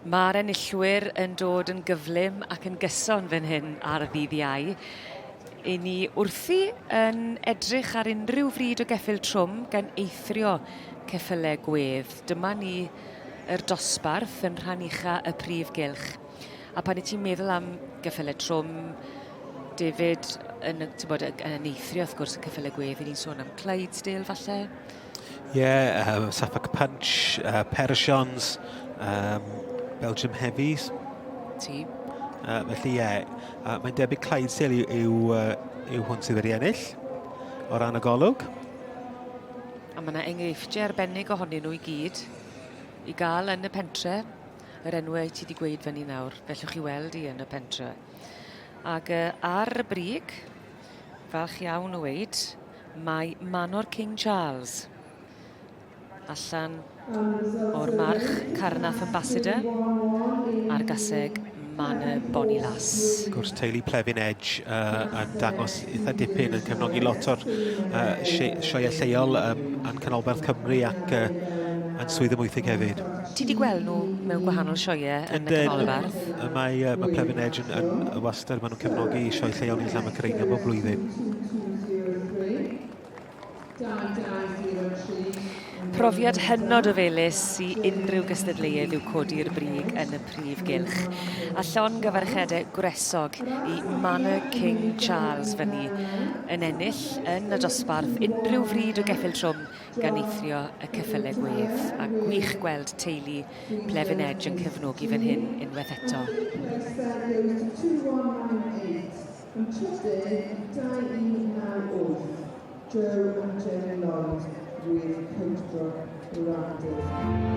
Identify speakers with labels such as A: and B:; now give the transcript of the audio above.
A: Mae'r enillwyr yn dod yn gyflym ac yn gyson fan hyn ar ddydd Iau. I ni wrthi yn edrych ar unrhyw fryd o geffyl trwm gan eithrio ceffylau gwedd. Dyma ni yr dosbarth yn rhan ucha y prif gylch. A pan i ti'n meddwl am geffylau trwm, David, yn, ti'n bod, yn eithrio wrth gwrs y ceffylau gwedd, i ni'n sôn am Clydesdale falle?
B: Ie, yeah, Suffolk Punch, Persians, Belgium Heavies.
A: Ti.
B: Felly ie, yeah, mae'n debyg Clydesdale yw, yw, yw hwn sydd wedi ennill o ran y golwg.
A: A mae yna enghreifftiau arbennig ohonyn nhw i gyd i gael yn y pentre. Yr enwau ti wedi gweud fyny nawr, fellwch chi weld i yn y pentre. Ac ar y brig, falch iawn o weud, Mae Manor King Charles allan o'r march Carnath Ambassador a'r gaseg Manor Bonnie Lass.
B: Wrth gwrs, teulu Plefin Edge yn dangos eitha dipyn yn cefnogi lot o'r sioeau lleol yn Canolbarth Cymru ac yn Swydd y Mwythig hefyd.
A: Ti wedi gweld nhw mewn gwahanol sioeau yn y Canolbarth?
B: Mae, mae Plefin Edge yn, yn wastad, maen nhw'n cefnogi sioe lleol i Llanfair Cyreinion bob blwyddyn.
A: Profiad hynod o felys i unrhyw gystadleuaeth yw codi'r brig yn y prif gylch. A llongyfarchiadau gwresog i Manor King Charles fyny yn ennill yn y dosbarth unrhyw fryd o geffyl trwm gan eithrio y ceffylau gwedd. A gwych gweld teulu Plefin Edge yn cefnogi fan hyn unwaith eto.
C: Yn trydydd, 2198, Joe and Jenny Lloyd with Coatbrook Randy.